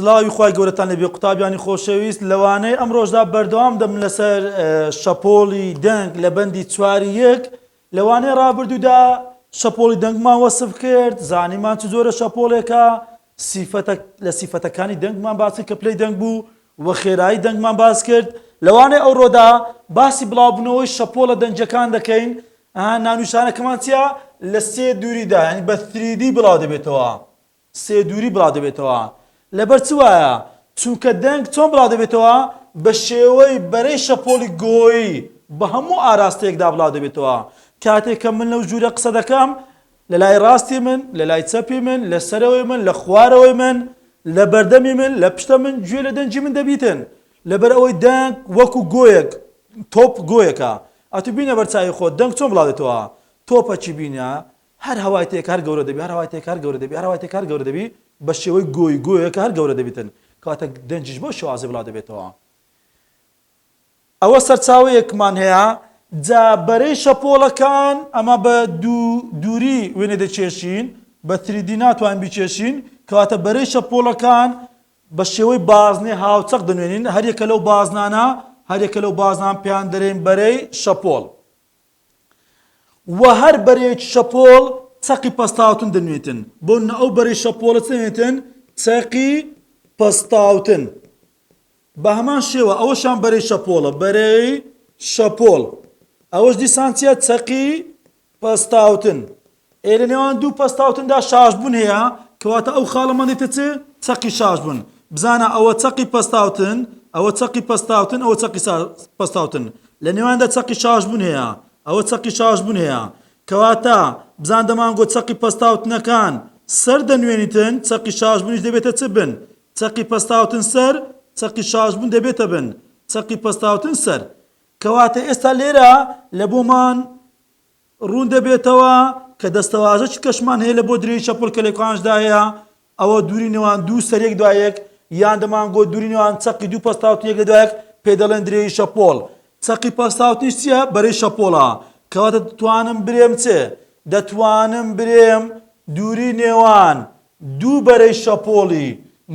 سڵاوی خوای گەورەتان لێبێ قوتابیانی خۆشەویست لەوانەی ئەمڕۆشدا بەردەوام دەبم لەسەر شەپۆڵی دەنگ لە بەندی چواری یەک لەوانەی ڕابردوودا شەپۆڵی دەنگمان وەسف کرد زانیمان چ جۆرە شەپۆڵێکە سیفەتە لە سیفەتەکانی دەنگمان باس کرد کە پلەی دەنگ بوو و خێرایی دەنگمان باس کرد لەوانەی ئەوڕۆدا باسی بڵاوبوونەوەی شەپۆڵە دەنگەکان دەکەین ناونیشانەکەمان چییە لە سێ دووریدا یانی بە 3D بڵاو دەبێتەوە سێ دووری بڵاو دەبێتەوە. لەبەر چ وایە؟ چونکە دەنگ چۆن بڵاو دەبێتەوە؟ بە شێوەی بەرەی شەپۆڵی گۆیی بە هەموو ئاراستەیەکدا بڵاو دەبێتەوە. کاتێک کە من لەو ژوورە قسە دەکەم، لە لای ڕاستی من، لە لای چەپی من، لە سەرەوەی من، لە خوارەوەی من، لە بەردەمی من، لە پشتە من گوێ لە دەنگی من دەبیتن. لەبەر ئەوەی دەنگ وەکو گۆیەک، تۆپ گۆیەکە. ئەتوو بینە بەر چاوی خۆت دەنگ چۆن بڵاو دەبێتەوە؟ تۆپەکی بینە، هەر هەوای تێکە هەر گەورە دەبی هەر هەوای تێکە هەر گەورە دەبی هەر هەوای تێکە هەر گەورە دەبی بە شێوەی گۆی گۆیەکە هەر گەورە دەبیتن کەواتە دەنگیش بەو شێوازەی بڵاو دەبێتەوە ئەوە سەرچاوەیەکمان هەیە جا بەرەی شەپۆڵەکان ئەمە بە دوو دووری وێنە دەکێشین بە 3D ناتوانین بیکێشین کەواتە بەرەی شەپۆڵەکان بە شێوەی بازنەی هاوچەق دەنوێنین هەریەکە لەو بازنانە هەریەکە لەو بازنان پێیان دەرێن بەرەی شەپۆڵ وە هەر بەرەیەکی شەپۆڵ چەقی پەستاوتن دەنوێتن بۆ نە ئەو بەرەی شەپۆڵە چ دەنوێتن چەقی پەستاوتن بە هەمان شێوە ئەوەشان بەرەی شەپۆڵە بەرەی شەپۆڵ ئەوەش دیسان چیە چەقی پەستاوتن ئێ لە نێوان دوو پەستاوتندا شاشبوون هەیە کەواتە ئەو خاڵەمان دێتە چ چەقی شاشبوون بزانە ئەوە چەقی پەستاوتن ئەوە چەقی پەستاوتن ئەوە چەقی پەستاوتن لە نێواندا چەقی شاشبوون هەیە ئەوە چەقی شاشبوون هەیە کەواتە بزان دەمانگۆ چەقی پەستاوتنەکان سەر دەنوێنیتن چەقی شاشبوونیش دەبێتە چ بن چەقی پەستاوتن سەر چەقی شاشبوون دەبێتە بن چەقی پەستاوتن سەر کەواتە ئێستا لێرە لە بۆمان ڕوون دەبێتەوە کە دەستەواژەکی کەشمان هەیە لە بۆ درێژی شەپۆل کە لە کۆانشدا هەیە ئەوە دووری نێوان دوو سەر یەک دوای یەک یان دەمانگۆ دووری نێوان چەقی دوو پەستاوتن یەک لە دوای یەک پێ دەڵێن درێژی شەپۆل چەقی پەستاوتنیش چییە بەرەی شەپۆڵە کەواتە دەتوانم برێم چ دەتوانم برێم دووری نێوان دوو بەرەی شەپۆڵی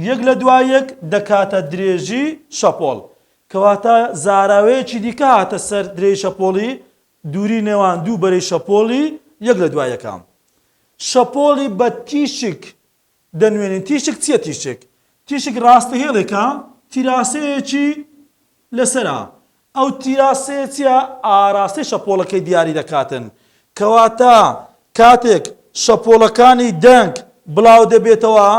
یەک لە دوای یەک دەکاتە درێژی شەپۆڵ کەواتە زاراوەیەکی دیکە هاتە سەر درێژی شەپۆڵی دووری نێوان دوو بەرەی شەپۆڵی یەک لە دوای یەکە. شەپۆڵی بە تیشک دەنوێنین. تیشک چییە تیشک؟ تیشک ڕاستەهێڵێکە تیراسەیەکی لەسەرە. ئەو تیراسەیە چییە؟ ئاراستەی شەپۆڵەکەی دیاری دەکاتن. کەواتە کاتێک شەپۆڵەکانی دەنگ بڵاو دەبێتەوە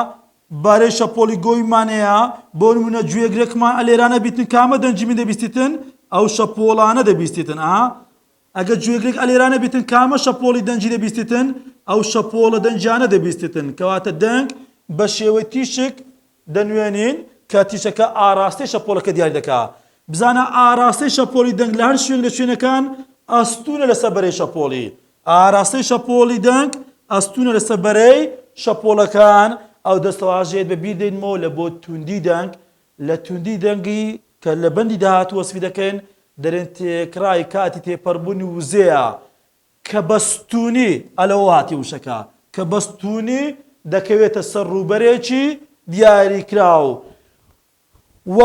بەرەی شەپۆڵی گۆیمان هەیە، بۆ نموونە گوێگرەکمان ئەلێرانە بیتن کامە دەنگی من دەبیستیتن ئەو شەپۆڵانە دەبیستیتن ئا ئەگەر گوێگرێک ئەلێرانە بیتن کامە شەپۆڵی دەنگی دەبیستیتن ئەو شەپۆڵە دەنگیانە دەبیستیتن کەواتە دەنگ بە شێوەی تیشک دەنوێنین کە تیشەکە ئاراستەی شەپۆڵەکە دیاری دەکا بزانە ئاراستەی شەپۆڵی دەنگ لە هەر شوێن لە شوێنەکان ئەستوونە لەسەر بەرەی شەپۆڵی ئاراستەی شەپۆڵی دەنگ ئەستوونە لەسەر بەرەی شەپۆڵەکان، ئەو دەستەواژەیەت بە بیر دێنمەوە لە بۆ توندی دەنگ، لە توندی دەنگی کە لە بەندی داهاتوو وەسفی دەکەین، دەرێن تێکڕای کاتی تێپەڕبوونی وزەیە کە بە ستوونی، ئا لەوەوە هاتیە وشەکە، کە بە ستوونی دەکەوێتە سەر ڕووبەرێکی دیاریکراو و.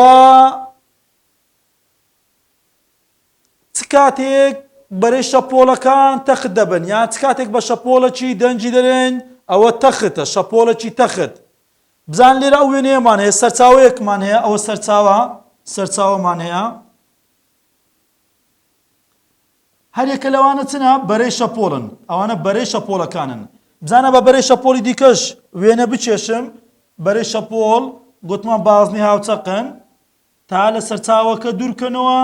چ کاتێک بەرەی شەپۆڵەکان تەخت دەبن یان چ کاتێک بە شەپۆڵەکی دەنگی دەرێن ئەوە تەختە شەپۆڵەکی تەخت بزان لێرە ئەو وێنەیەمان هەیە سەرچاوەیەکمان هەیە ئەوە سەرچاوە سەرچاوەمان هەیە هەریەکە لەوانە چنە بەرەی شەپۆڵن ئەوانە بەرەی شەپۆڵەکانن بزانە بە بەرەی شەپۆڵی دیکەش وێنە بکێشم بەرەی شەپۆڵ گوتمان بازنی هاوچەقن تا لە سەرچاوەکە دوورکەنەوە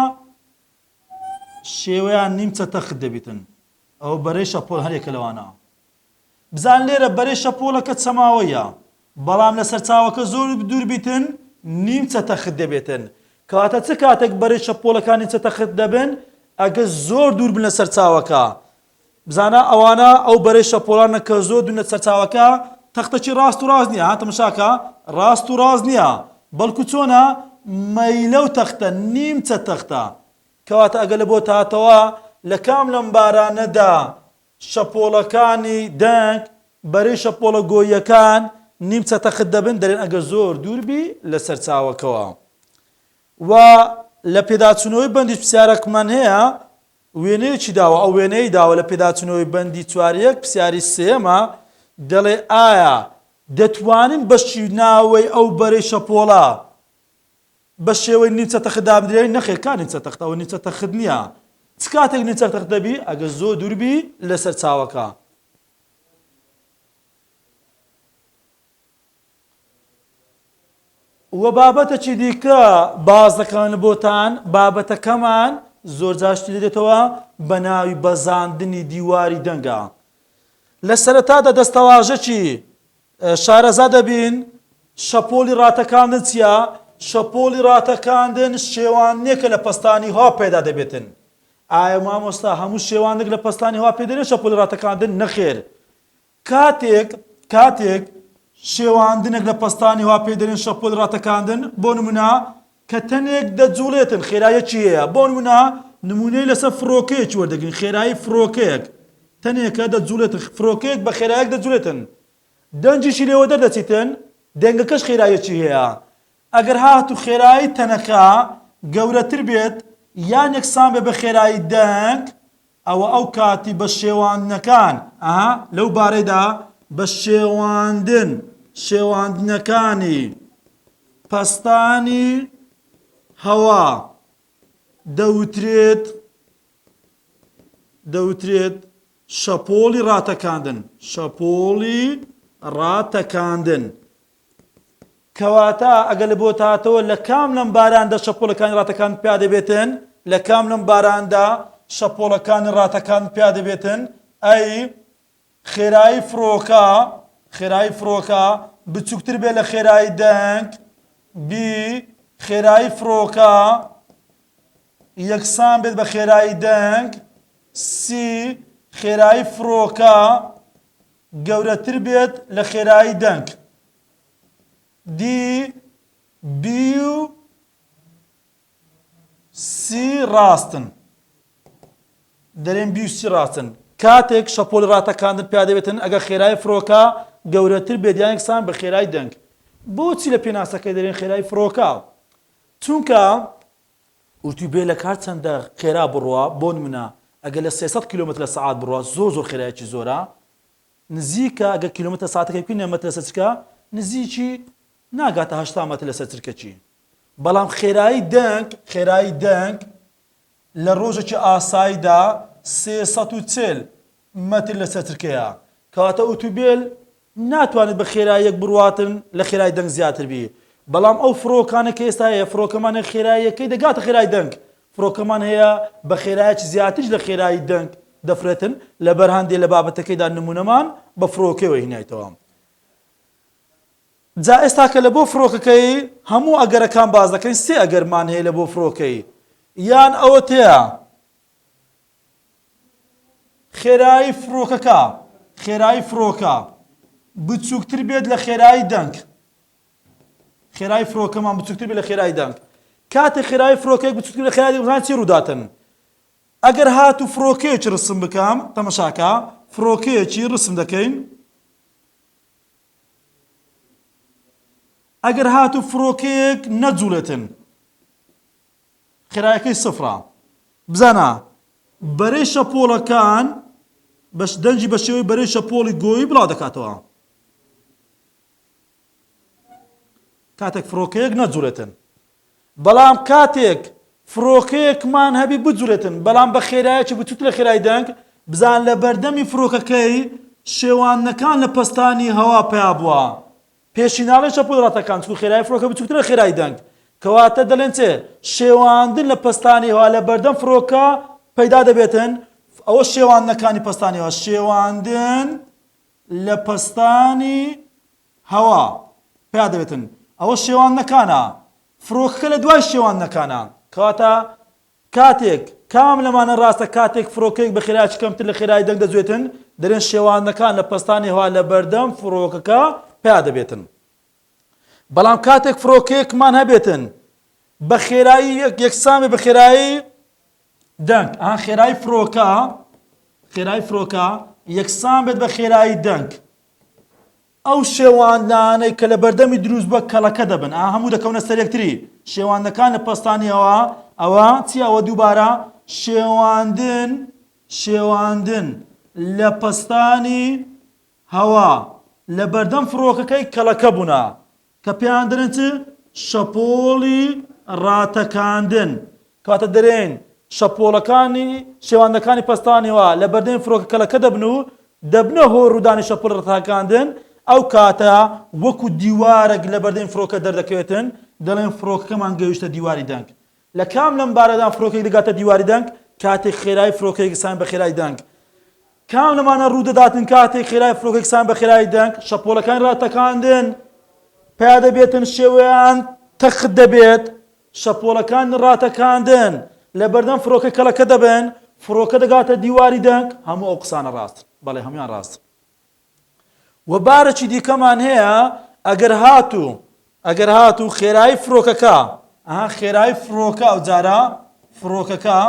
شێوەیان نیمچە تەخت دەبیتن ئەوە بەرەی شەپۆل هەرێکە لەوانە بزان لێرە بەرەی شەپۆلەکە چەماوەیە بەڵام لە سەرچاوەکە زۆر دوور بیتن نیمچە تەخت دەبێتن کەواتە چ کاتێک بەرەی شەپۆلەکان نیمچە تەخت دەبن ئەگە زۆر دوور بن لە سەرچاوەکە بزانە ئەوانە ئەو بەرەی شەپۆڵانە کە زۆر دوون لە سەرچاوەکە تەختەکی ڕاست و ڕاست نییە ها تەمەشاکە ڕاست و ڕاست نییە بەڵکو چۆنە مەیلە و تەختە نیمچە تەختە کەواتە ئەگەر لە بۆت هاتەوە لە کام لەم بارانەدا شەپۆڵەکانی دەنگ بەرەی شەپۆڵە گۆییەکان نیمچە تەخت دەبن؟ دەرێن ئەگەر زۆر دوور بی لە سەرچاوەکەوە. و لە پێداچوونەوەی بەندیش پرسیارەکمان هەیە وێنەیەکی داوە ئەو وێنەی داوە لە پێداچوونەوەی بەندی چوار یەک پرسیاری سێیەمە دەڵێ ئایا دەتوانین بەشی ناوەی ئەو بەرەی شەپۆڵە بە شێوەی نیمچە تەخت دابنرێ؟ نەخێر کا نیمچە تەخت ئەوە نیمچە تەخت نییە چ کاتێک نیمچە تەخت دەبی ئەگەر زۆر دوور بی لە سەرچاوەکە. وە بابەتەکی دیکە باس دەکەن بۆتان بابەتەکەمان زۆر جار شتی لێدێتەوە بە ناوی بەزاندنی دیواری دەنگە لە سەرەتادا دەستەواژەکی شارەزا دەبین شەپۆلی ڕاتەکاندن چییە؟ شەپۆلی ڕاتەکاندن شێواندنێکە لە پەستانی هەوا پەیدا دەبێتن ئایا مامۆستا هەموو شێواندێک لە پەستانی هەوا پێدەێت شەپۆلی ڕاتەکاندن نەخێر کاتێک کاتێک شێواندنێک لە پەستانی هەوا پێی دەرێن شەپۆل ڕاتەکاندن، بۆ نمونە کە تەنێک دەجوڵێتن خێرایەکی هەیە، بۆ نمونە نمونەی لەسەر فڕۆکەیەکی وەردەگرین خێرایی فڕۆکەیەک تەنێکە دەجوڵێتن فڕۆکەیەک بە خێرایەک دەجوڵێتن دەنگیشی لێوە دەردەچیتن دەنگەکەش خێرایەکی هەیە ئەگەر هاتوو خێرایی تەنەکە گەورەتر بێت یان یەکسان بێت بە خێرایی دەنگ ئەوە ئەو کاتی بە شێواندنەکان ئەها لەو بارەیدا بە شێواندن شێواندنەکانی پەستانی هەوا دەوترێت دەوترێت شەپۆڵی ڕاتەکاندن شەپۆڵی ڕاتەکاندن کەواتە ئەگەر لە بۆت هاتەوە لە کام لەم باراندا شەپۆلەکانی ڕاتەکان پیا دەبێتن؟ لە کام لەم باراندا شەپۆڵەکانی ڕاتەکان پیا دەبێتن؟ ئەی خێرایی فڕۆکە خێرایی فڕۆکە بچووکتر بێت لە خێرایی دەنگ بی خێرایی فڕۆکە یەکسان بێت بە خێرایی دەنگ سی خێرایی فڕۆکە گەورەتر بێت لە خێرایی دەنگ. دی، بی و سی ڕاستن. دەرێن بی و سی ڕاستن. کاتێک شەپۆلی ڕاتەکاندن پیا دەبێتن ئەگەر خێرایی فڕۆکە گەورەتر بێت یان یەکسان بە خێرای دەنگ. بۆچی لە پێناسەکەی دەرێن خێرای فڕۆکە؟ چونکە ئوتوبێلەک هەرچەندە خێرا بڕوا، بۆ نمونە ئەگەر لە 300 کیلۆمەتر لە سەعات بڕوا زۆر زۆر خێرایەکی زۆرە، نزیکە ئەگەر کیلۆمەتر لە سەعاتەکەی بکەینە مەتر لەسەر چرکە نزیکی ناگاتە 80 مەتر لەسەر چرکەکی. بەڵام خێرایی دەنگ خێرایی دەنگ لە ڕۆژێکی ئاساییدا 340 مەتر لەسەر چرکەیە. کەواتە ئوتوبێل ناتوانێت بە خێراییەک بڕواتن لە خێرای دەنگ زیاتر بی. بەڵام ئەو فڕۆکانە کە ئێستا هەیە فڕۆکەمان هەیە خێراییەکەی دەگاتە خێرای دەنگ. فڕۆکەمان هەیە بە خێرایەکی زیاتریش لە خێرایی دەنگ دەفرێتن، لەبەر هەندێ لە بابەتەکەیدا نموونەمان بە فڕۆکەیەوە هینایتەوە. جا ئێستا کە لە بۆ فڕۆکەکەی هەموو ئەگەرەکان باس دەکەین سێ ئەگەرمان هەیە لە بۆ فڕۆکەی یان ئەوەتەیە خێرایی فڕۆکەکە خێرایی فڕۆکە بچووکتر بێت لە خێرایی دەنگ خێرای فڕۆکەمان بچووکتر بێت لە خێرای دەنگ کاتێک خێرای فڕۆکەیەک بچووکتر لە خێرای دەنگ چی ڕووداتن ئەگەر هاتوو فڕۆکەیەکی ڕسم بکەم تەمەشاکە فڕۆکەیەکی ڕسم دەکەین ئەگەر هاتوو فڕۆکەیەک نەجوڵێتن خێرایەکەی سفرە بزانە بەرەی شەپۆڵەکان بەش دەنگی بە شێوەی بەرەی شەپۆڵی گۆیی بڵاو دەکاتەوە کاتێک فڕۆکەیەک نەجوڵێتن بەڵام کاتێک فڕۆکەیەکمان هەبی بجوڵێتن بەڵام بە خێرایەکی بچووکتر لە خێرای دەنگ بزان لە بەردەمی فڕۆکەکەی شێواندنەکان لە پەستانی هەوا پیا بووە پێشیناڵی چەپ و ڕەتەکان چونکە خێرای فڕۆکە بچووکترە لە خێرای دەنگ کەواتە دەڵێن چێ شێواندن لە پەستانی هەوا لە بەردەم فڕۆکە پەیدا دەبێتن ئەوە شێواندنەکانی پەستانی هەوا شێواندن لە پەستانی هەوا پیا دەبێتن ئەوە شێواندنەکانە فڕۆکەکە لە دوای شێواندنەکانە کەواتە کاتێک، کام لەمانە ڕاستە کاتێک فڕۆکەیەک بە خێرایەکی کەمتر لە خێرایی دەنگ دەجوێتن، دەرێن شێواندنەکان لە پەستانی هەوا لە بەردەم فڕۆکەکە پیا دەبێتن. بەڵام کاتێک فڕۆکەیەکمان هەبێتن بە خێرایی یەکسان بێ بە خێرایی دەنگ، ئەها خێرایی فڕۆکە خێرایی فڕۆکە یەکسان بێت بە خێرایی دەنگ. ئەو شێواندنانەی کە لە بەردەمی دروست بووە کەڵەکە دەبن، ئا هەموو دەکەونە سەر یەکتری، شێواندنەکان لە پەستانی هەوا، ئەوە چییە؟ ئەوە دووبارە شێواندن، شێواندن لە پەستانی هەوا لە بەردەم فڕۆکەکەی کەڵەکە بوونە، کە پێیان دەرێن چ؟ شەپۆڵی ڕاتەکاندن. کەواتە دەرێن شەپۆڵەکانی شێواندنەکانی پەستانی هەوا لە بەردەمی فڕۆکە کەڵەکە دەبن و دەبنە هۆی ڕوودانی شەپۆڵی ڕاتەکاندن، ئەو کاتە وەکو دیوارێک لە بەردەمی فڕۆکە دەردەکەوێتن، دەڵێن فڕۆکەکەمان گەیشتە دیواری دەنگ. لە کام لەم بارەدا فڕۆکەیەک دەگاتە دیواری دەنگ؟ کاتێک خێرایی فڕۆکەیەک یەکسان بە خێرای دەنگ. کام لەمانە ڕوودەداتن کاتێک خێرای فڕۆکە یەکسان بە خێرای دەنگ؟ شەپۆلەکانی ڕاتەکاندن پیا دەبێتن شێوەیان تەخت دەبێت، شەپۆلەکانی ڕاتەکاندن لە بەردەم فڕۆکە کەڵەکە دەبن، فڕۆکە دەگاتە دیواری دەنگ. هەموو ئەو قسانە ڕاستن. بەڵێ هەموویان ڕاستن. وە بارەکی دیکەمان هەیە ئەگەر هاتوو ئەگەر هاتوو خێرایی فڕۆکەکە ئەها خێرایی فڕۆکە ئەو جارە فڕۆکەکە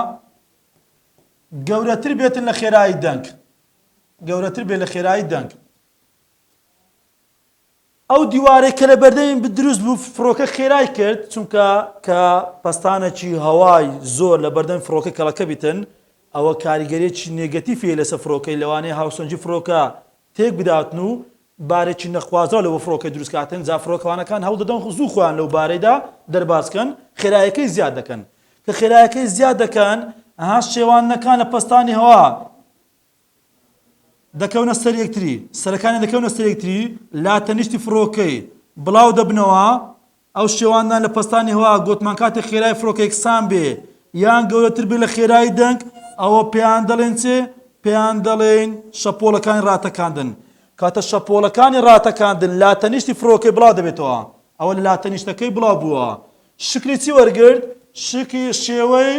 گەورەتر بێتن لە خێرایی دەنگ گەورەتر بێت لە خێرایی دەنگ ئەو دیوارەی کە لە بەردەمی دروست بوو فڕۆکە خێرای کرد چونکە کە پەستانێکی هەوای زۆر لە بەردەم فڕۆکە کەڵەکە بیتن ئەوە کاریگەریی نێگەتیفی هەیە لەسەر فڕۆکەی لەوانەیە هاوسەنگی فڕۆکە تێک بداتن و بارێکی نەخوازراو لە بۆ فڕۆکەی دروست کاتن جا فڕۆکەوانەکان هەوڵ دەدەن زوو خۆیان لەو بارەیدا دەرباز کەن خێرایەکەی زیاد دەکەن کە خێرایەکەی زیاد دەکەن ئەها شێواندنەکان لە پەستانی هەوا دەکەونە سەر یەکتری، سەرەکانیان دەکەونە سەر یەکتری، لا تەنیشتی فڕۆکەی بڵاو دەبنەوە، ئەو شێواندنە لە پەستانی هەوا گۆتمان کاتێک خێرای فڕۆکە یەکسان بێ یان گەورەتر بێ لە خێرایی دەنگ ئەوە پێیان دەڵێن چ؟ پێیان دەڵێن شەپۆڵەکانی ڕاتەکاندن. کاتە شەپۆڵەکانی ڕاتەکاندن لا تەنیشتی فڕۆکەی بڵاو دەبێتەوە، ئەوە لە لاتەنیشتەکەی بڵاو بووە شکلی چی وەرگرت؟ شکی شێوەی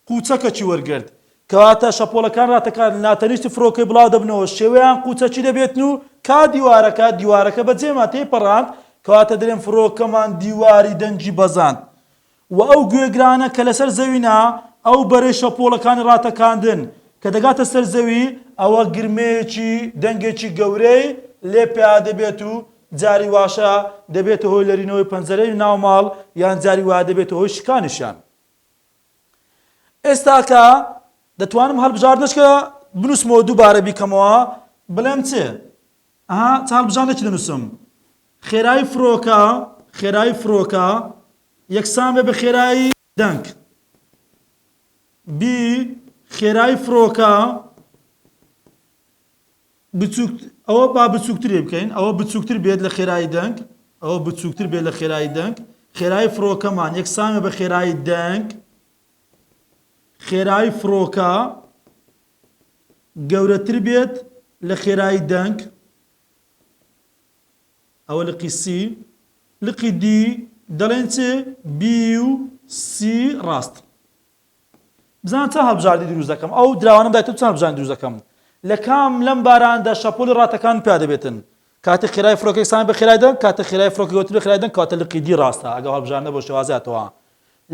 قوچەکەکی وەرگرت. کەواتە شەپۆڵەکان ڕاتەکان ناتەنیشتی فڕۆکەی بڵاو دەبنەوە شێوەیان قوچەکی دەبێتن و کا دیوارەکە دیوارەکە بەجێما تێیپەڕاند کەواتە دەلێن فڕۆکەمان دیواری دەنگی بەزاند و ئەو گوێگرانە کە لەسەر زەوینە ئەو بەرەی شەپۆڵەکانی ڕاتەکاندن کە دەگاتە سەر زەوی ئەوە گرمەیەکی دەنگێکی گەورەی لێ پیا دەبێت و جاری واشە دەبێتە هۆی لەرینەوەی پەنجەرەی ناو ماڵ یان جاری وایە دەبێتە هۆی شکانیشیان. ئێستاکە دەتوانم هەڵبژاردنەشکە بنووسمەوە دووبارە بیکەمەوە بڵێم چ ئەها چ هەڵبژاردنێکی دەنووسم خێرایی فڕۆکە خێرایی فڕۆکە یەکسان بێ بە خێرایی دەنگ بی خێرایی فڕۆکە بچوک ئەوە با بچوکتری بکەین ئەوە بچوکتر بێت لە خێرایی دەنگ ئەوە بچوکتر بێت لە خێرایی دەنگ خێرایی فڕۆکەمان یەکسانە بە خێرایی دەنگ خێرایی فڕۆکە گەورەتر بێت لە خێرایی دەنگ ئەوە لقی سی لقی دی دەڵێن چ بی و سی ڕاست بزانە چەند هەڵبژاردنی دروست دەکەم ئەو دراوانەم دایتم چەند هەڵبژاردن دروست دەکەم لە کام لەم باراندا شەپۆلی ڕاتەکان پیا دەبێتن کاتێک خێرای فڕۆکە یەکسان بە خێرای دەنگ کاتێک خێرای فڕۆکە گەورەتر بە خێرای دەنگ کەواتە لقی دی ڕاستە ئەگەر هەڵبژاردنە بۆ شێوازاتەوە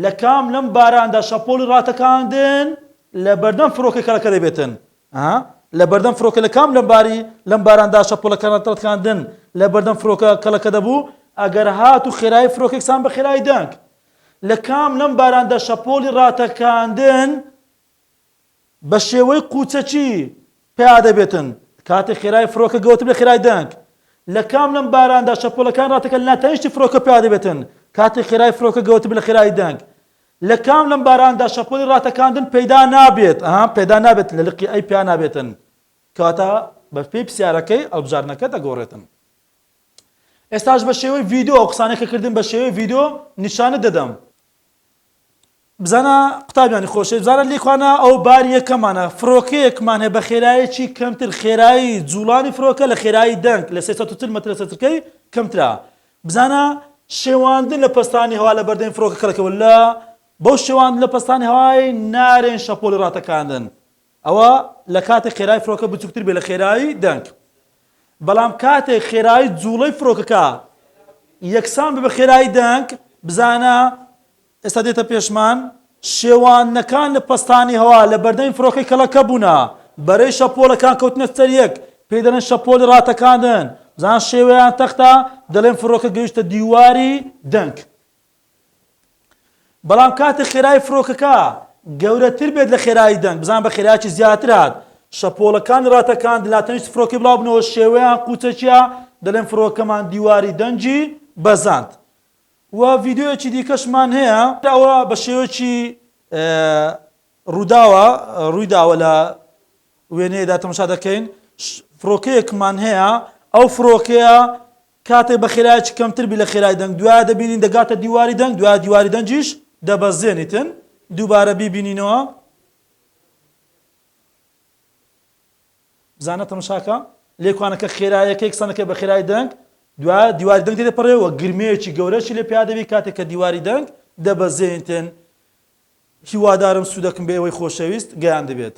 لە کام لەم باراندا شەپۆلی ڕاتەکاندن لە بەردەم فڕۆکە کەڵەکە دەبێتن ها لە بەردەم فڕۆکە لە کام لەم باری لەم باراندا شەپۆلەکان ڕاتەکاندن لە بەردەم فڕۆکە کەڵەکە دەبوو ئەگەر هات و خێرای فڕۆکە یەکسان بە خێرای دەنگ لە کام لەم باراندا شەپۆلی ڕاتەکاندن بە شێوەی قوچەکی پیا دەبێتن؟ کاتێک خێرای فڕۆکە گەورەتر لە خێرای دەنگ. لە کام لەم باراندا شەپۆلەکان ڕاتەکە لە ناتەنیشتی فڕۆکە پیا دەبێتن؟ کاتێک خێرای فڕۆکە گەورەتر لە خێرای دەنگ. لە کام لەم باراندا شەپۆلی ڕاتەکاندن پەیدا نابێت؟ ئەها پەیدا نابێت لە لقی A پیا نابێتن. کەواتە بە پێی پرسیارەکەی هەڵبژاردنەکە دەگۆڕێتن. ئێستاش بە شێوەی ڤیدیۆ ئەو قسانەی کە کردم بە شێوەی ڤیدیۆ نیشانت دەدەم. بزانە قوتابیانی خۆشەویست بزانە لێکوانە ئەو باری یەکەمانە فڕۆکەیەکمان هەیە بە خێرایەکی کەمتر خێرایی جوڵانی فڕۆکە لە خێرایی دەنگ لە 340 مەتر لەسەر چرکەی کەمترە بزانە شێواندن لە پەستانی هەوا لە بەردەمی فڕۆکە کەڵەکەوە لە بەو شێواندن لە پەستانی هەوای نارێن شەپۆلی ڕاتەکاندن ئەوە لە کاتێک خێرای فڕۆکە بچووکتر بێت لە خێرایی دەنگ. بەڵام کاتێک خێرایی جوڵەی فڕۆکەکە یەکسان بێ بە خێرایی دەنگ، بزانە ئێستا دێتە پێشمان شێواندنەکان لە پەستانی هەوا لە بەردەمی فڕۆکەی کەڵەکە بوونە، بەرەی شەپۆلەکان کەوتنە سەر یەک، پێی دەڵێن شەپۆلی ڕاتەکاندن. بزان شێوەیان تەختە دەڵێن فڕۆکە گەیشتە دیواری دەنگ. بەڵام کاتێک خێرایی فڕۆکەکە گەورەتر بێت لە خێرایی دەنگ، بزان بە خێرایەکی زیاتر هات، شەپۆڵەکانی ڕاتەکان لە تەنیشت فڕۆکەی بڵاو بنەوە شێوەیان قوچەکیە، دەڵێن فڕۆکەمان دیواری دەنگی بەزاند. و ڤیدیۆیەکی دیکەشمان هەیە. ئەوە بە شێوەیەکی ڕووداوە ڕوویداوە لە وێنەیەدا تەماشا دەکەین فڕۆکەیەکمان هەیە ئەو فڕۆکەیە کاتێک بە خێرایەکی کەمتر بی لە خێرای دەنگ دوایە دەبینین دەگاتە دیواری دەنگ دوایە دیواری دەنگیش دەبەزێنیتن دووبارە بیبینینەوە بزانە تەمەشاکە لێکوانەکە خێرایەکە یەکسانەکە بە خێرای دەنگ دوایە دیواری دەنگ تێدەپەڕێ و گرمەیەکی گەورەشی لێ پیا دەبی کاتێک کە دیواری دەنگ دەبەزێنیتن هیوادارم سوودەکم بە ئێوەی خۆشەویست گەیاندبێت.